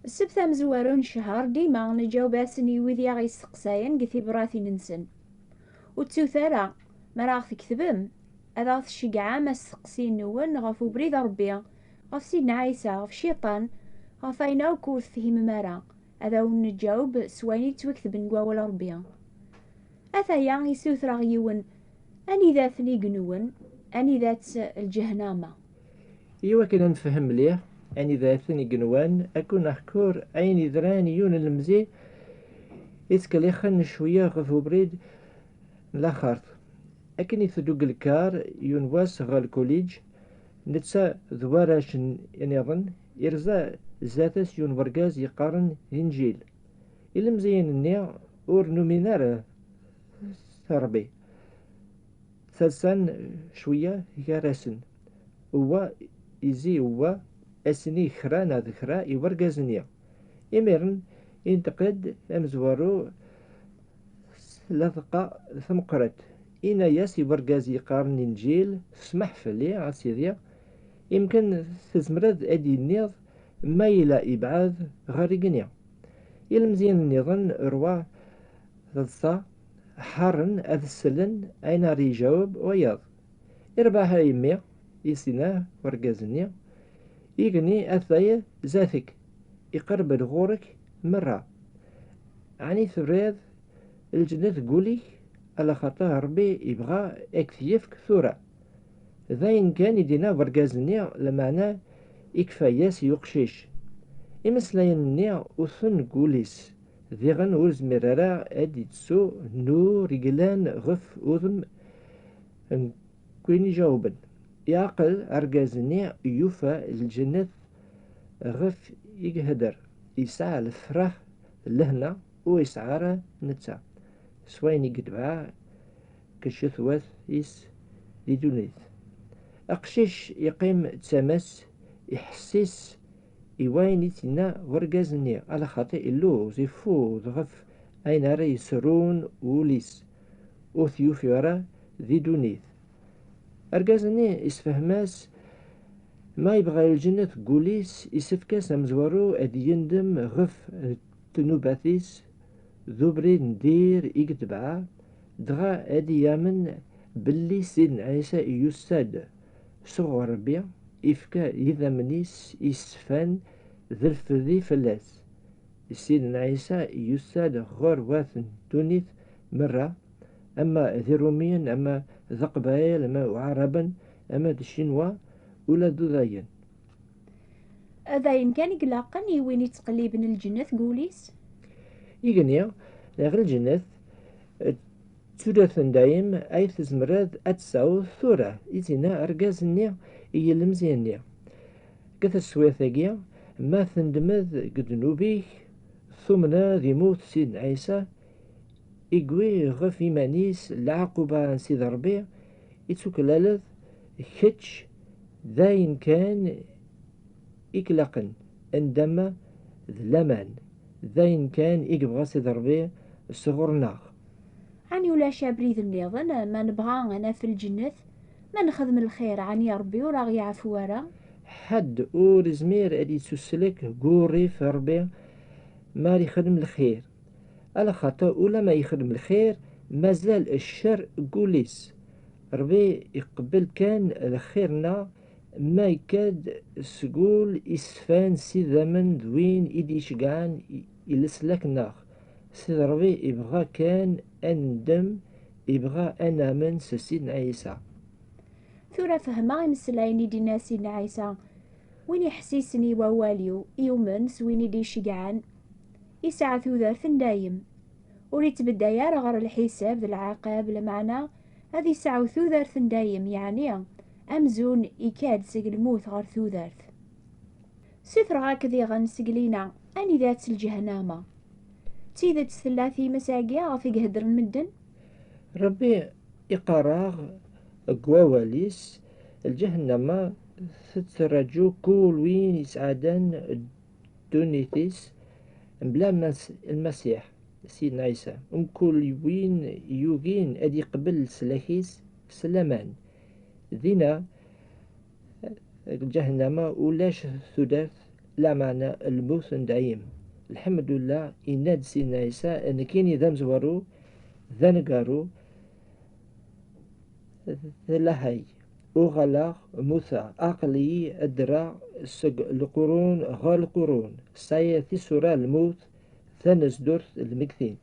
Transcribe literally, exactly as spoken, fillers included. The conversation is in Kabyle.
Ssebt amezwaru n ccher, dima neǧaweb-asen i wid i aɣ-yesteqsayen deg tibratin-nsen. Ur ttut ara, mi ara aɣ-tketbem, ad aɣ-tceggɛem asteqsi-nwen ɣef ubrid n Ṛebbi, ɣef Sidna Ɛisa, ɣef Cciṭan, ɣef wayen akk ur tefhimem ara, ad awen-neǧaweb s wayen i yettwaketben deg wawal n Ṛebbi. Ataya, issutreɣ yiwen, anida-ten igenwen, anida-tt lǧehnama? I wakken ad nefhem mliḥ anida-ten igenwan, ad ken-nḥekkur ayen yedran i yiwen n lemzi yettkellixen cwiya ɣef ubrid n laxert. Akken iteddu deg lkar, yiwen wass ɣer lkuliǧ, netta d warrac n-, nniḍen, irza zdat-s yiwen wergaz yeqqaren Inǧil. Ilemẓiyen-nni ur numin ara s Ṛebbi. Ttaḍsan cwiya gar-asen. Wa izi wa, asen-ig kra neɣ d kra i wergaz-nni. Imiren, inṭeq-d amezwaru s laḍeqqa tameqqrant. Inna-yas i wergaz yeqqaren Inǧil, smeḥ fell-i, a Sidi, imken tzemreḍ ad d-tiniḍ ma yella ibɛed ɣer igenni. Ilemẓiyen nniḍen, rwa taḍsa, ḥaren ad slen ayen ara iǧaweb wayeḍ. Irbeḥ a yemmi, i s-yenna wergaz-nni, igenni ataya zdat-k, iqerreb-d ɣur-k merra. Ɛni tebriḍ lǧennet deg wul-ik, alaxaṭer Ṛebbi ibɣa ad k-t-yefk tura? D ayen kan i d-yenna wergaz-nni, lameɛna ikfa-yas i uqcic. Imeslayen-nni wten deg wul-is, diɣen ur yezmir ara ad d-ittu nur yellan ɣef udem n win ijawben. Iɛqel argaz-nni, yufa lǧennet ɣef i ihedder, yesɛa lefraḥ d lehna ur yesɛi ara netta, s wayen i yetbeɛ deg ccetwat-is di ddunit. Aqcic yeqqim d tama-s, iḥessis i wayen i d-yenna wergaz-nni, alaxaṭer illuz, ifud ɣef ayen ara yesrun wul-is, ur t-yufi ara di ddunit. Argaz-nni isfehhem-as, ma yebɣa lǧennet deg wul-is, isefk-as amezwaru ad yendem ɣef ddnubat-is d ubrid n dir i yetbeɛ, dɣa ad yamen belli Sidna Ɛisa yusa-d sɣur Ṛebbi, ifka idammen-is i ṣfan d lfedi fell-as. Sidna Ɛisa yusa-d ɣur wat n ddunit merra, ama d Iṛumiyen, ama d Aqbayel, ama d Uɛraben, ama d Ccinwa, ula d Udayen. D ayen kan i ilaqen i win ittqelliben lǧennet deg wul-is? Igenni, neɣ lǧennet, d tudert n dayem ay tzemreḍ ad tesɛuḍ tura, i d-yenna argaz-nni i yilemẓi-nni. Deg teswiɛt-agi, ma tendmeḍ deg ddnub-ik, tumneḍ yemmut Sidna Ɛisa, igwi ɣef iman-is leɛquba n Sidi Ṛebbi, i tuklaleḍ kečč d ayen kan i k-ilaqen, ndama d laman, d ayen kan i yebɣa Sidi Ṛebbi sɣur-neɣ. Ɛni ulac abrid nniḍen ma nebɣa ad naf lǧennet? Ma nexdem lxir, ɛni Ṛebbi ur aɣ-yeɛfu ara? Ḥedd ur izmir ad yettuslek deg urrif n Ṛebbi ma yexdem lxir. Alaxaṭer ula ma yexdem lxir, mazal ccer deg wul-is. Ṛebbi iqebbel kan lxir-nneɣ ma yekka-d seg wul iṣfan s idammen d win i d-iceggɛen i, i leslak-nneɣ. Sidi Ṛebbi ibɣa kan ad nendem, ibɣa ad namen s Sidna Ɛisa. Tura fehmeɣ imeslayen i d-yenna Sidna Ɛisa. Win iḥessisen i wawal-iw, yumen s win i d-iceggɛen, isɛa tudert n dayem. Ur ittbedday ara ɣer lḥisab d lɛaqab, lameɛna ad isɛu tudert n dayem, yeɛni amzun ikad seg lmut ɣer tudert. Sutreɣ-ak diɣen seg lina, anida-tt lǧehnama? D tidet tella tyemmat-agi ɣef i iheddren medden? Ṛebbi iqqar-aɣ deg wawal-is, lǧehnama tettraǧu kul win yesɛadan ddunit-is mebla Lmas-, Lmasiḥ, Sidna Ɛisa, mkul win yugin ad yeqbel leslak-is s laman. Dina, deg lǧehnama, ulac tudert, Lameɛna lmut n dayem. Lḥemdullah, yenna-d Sidna Ɛisa, nekkini d amezwaru, d aneggaru, d lahay. Uɣaleɣ mmuteɣ, aql-iyi ddreɣ seg lqurun ɣer lqurun. Sɛiɣ tisura n lmut, tanezdurt n lmegtin.